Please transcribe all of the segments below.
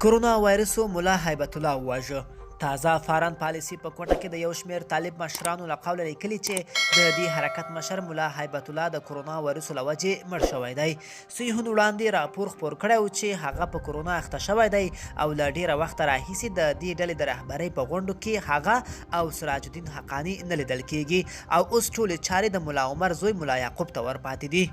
کرونا وایرسو ملا هیبت الله وواژه. تازه فارن پالیسي په کوټه کې د یو شمېر طالب مشرانو له قوله لیکلي چې د دې حرکت مشر ملا هیبت الله د کرونا وایرسو له وجې مړ شوی دی. سیحون وړاندې راپور خپور کړی و چې هغه په کرونا اخته شوی دی او له ډېره وخته راهیسې د دې ډلې د رهبرۍ په غونډو کې هغه او سراج الدین حقاني نه لیدل کېږي او اوس ټولې چارې د ملا عمر زوی ملا یعقوب ته ورپاتې دي.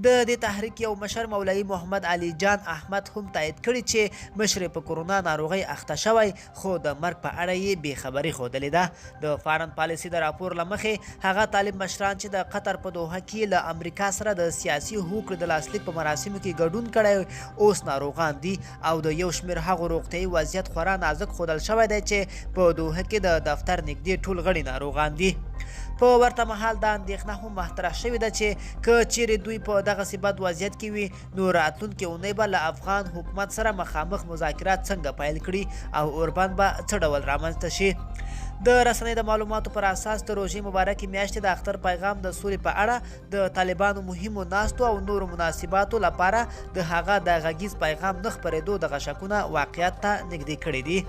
د دې تحریک یو مشر مولوي محمد علي جان احمد هم تایید کړې چې مشر یې په کرونا ناروغۍ اخته شوی خو د مرګ په اړه یې بې خبري ښودلې ده. د فارن پالیسي د راپور له مخې هغه طالب مشران چې د قطر په دوحه کې له امریکا سره د سیاسي هوکړې د لاسلیک په مراسمو کې ګډون کړی اوس ناروغان دي او د یو شمېر هغو روغتیايي وضعیت خورا نازک ښودل شوی دی چې په دوحه کې د دفتر نږدې ټول غړي ناروغان دي. په ورته مهال دا اندېښنه هم مطرح شوې ده چې که چیرې دوی په دغسې بد وضعیت کې وي نو راتلونکې اونۍ به له افغان حکومت سره مخامخ مذاکرات څنګه پیل کړي او اوربند به څه ډول رامنځته شي. د رسنۍ د معلوماتو پر اساس د روژې مبارکې میاشتې د اختر پیغام د سولې په اړه د طالبانو مهمو ناستو او نورو مناسباتو لپاره د هغه د غږیز پیغام نه خپرېدو دغه شکونه واقعیت ته نږدې کړي دي.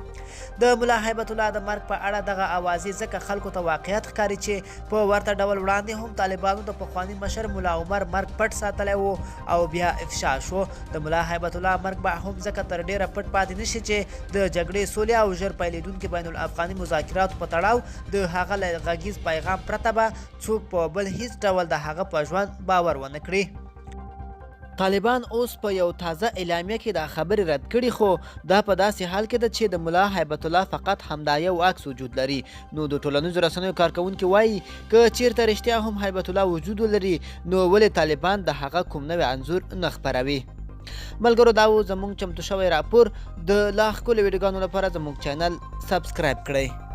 د ملا هیبت الله د مرګ په اړه دغه اوازې ځکه خلکو ته واقعیت ښکاري چې په ورته ډول وړاندې هم طالبانو د پخواني مشر ملا عمر مرګ پټ ساتلی و او بیا افشا شو. د ملا هیبت الله مرګ به هم ځکه تر ډېره پټ پاتې نه شي چې د جګړې، سولې او ژر پیلېدونکي بین الافغاني مذاکراتو په تړاو د هغه له غږیز پیغام پرته به څوک په بل هیڅ ډول د هغه په ژوند باور ونه کړي. طالبان اوس په یو تازه اعلامیه کې دا خبرې رد کړي خو دا په داسې حال کې ده چې د ملا هیبت الله فقط همدا یو عکس وجود لري. نو د ټولنیزو رسنیو کارکوونکي وایي که چیرته رښتیا هم هیبت الله وجود ولري نو ولې طالبان د هغه کوم نوی انځور نه خپروي. ملګرو دا و زموږ چمتو شوی راپور. د لا ښکلو ویډیوګانو لپاره زموږ چینل سبسکرایب کړئ.